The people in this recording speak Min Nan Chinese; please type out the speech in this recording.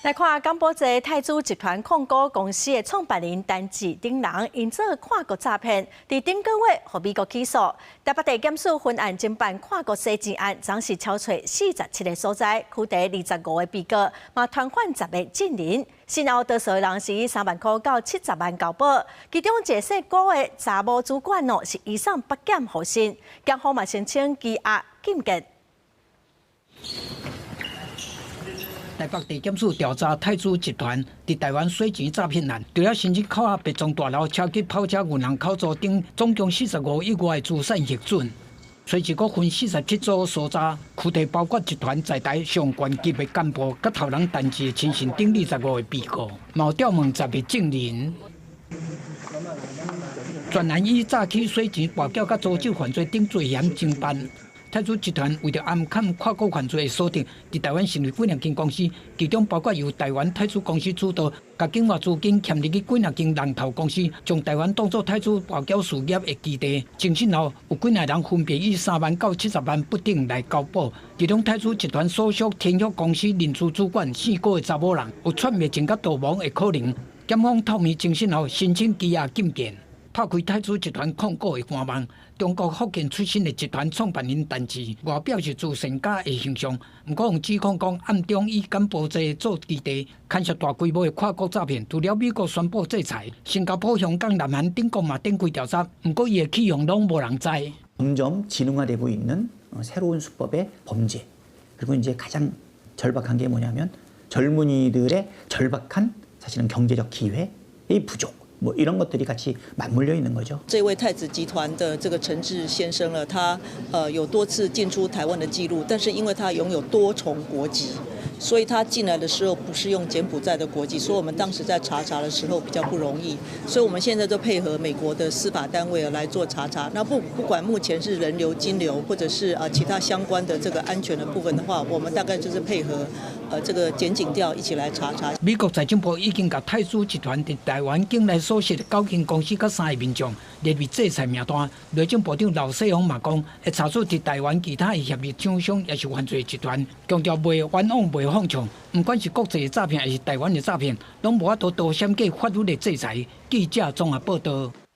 來看柬埔寨太子集團控股公司的創辦人陳志等人，𪜶做跨國詐騙，佇頂個月予美國起訴。台北地檢署分案偵辦跨國洗錢案，總是搜揣47個所在，拘提25個被告，嘛傳喚10個證人。先後多數人是以3萬箍到70萬交保，其中一個姓郭的查某主管哦，是移送北檢予審，檢方嘛申請羈押禁見。台北地檢署調查太子集團佇台灣洗錢詐騙案，除了申請扣押白莊大樓車及跑車銀行口座等總共45億外資產核准，隨即閣分47組搜查，拘提包括集團在台上懸級的幹部，佮頭人陳志的親信等25個被告，嘛有調問10個證人。全案以詐欺、洗錢、跋筊佮組織犯罪等罪嫌偵辦。太子集團為著掩藏跨國犯罪的所得，佇台灣成立幾若間公司，其中包括由台灣太子公司主導，共境外資金嵌入去幾若間人頭公司，將台灣當作太子跋筊事業的基地。偵訊後，有幾若人分別以3萬到70萬不等來交保。其中太子集團所屬天旭公司人事主管姓郭的查某人，有串密情佮逃亡的可能。檢方透明偵訊後，申請羈押禁見。拍開太子集團控股的官網，中國福建出身的集團創辦人陳志，外表是慈善家的形象，毋過予指控講暗中以柬埔寨做基地，牽涉大規模的跨國詐騙。除了美國宣布制裁，新加坡、香港、南韓等國嘛展開調查，毋過伊的去向攏無人知。 점점지능화되고있는새로운수법의범죄그리고이제가장절박한게뭐냐면젊은이들의절박한사실은경제적기회의부족 뭐이런것들이같이 맞물려 있는 거죠. 這位太子集團的這個陳志先生呢，他有多次進出台灣的記錄，但是因為他擁有多重國籍，所以他進來的時候不是用柬埔寨的國籍，所以我們當時在查查的時候比較不容易，所以我們現在就配合美國的司法單位來做查查。那不管目前是人流、金流，或者是啊其他相關的這個安全的部分的話，我們大概就是配合這個檢警調一起來查查。美國財政部已經共太子集團佇台灣境內所設的九間公司佮三个民眾列入制裁名單。內政部長劉世芳嘛講，會查處佇台灣其他的協力廠商抑是犯罪集團，強調袂冤枉袂放縱，毋管是國際的詐騙抑是台灣的詐騙，攏無法度躲閃過法律的制裁。記者綜合報道。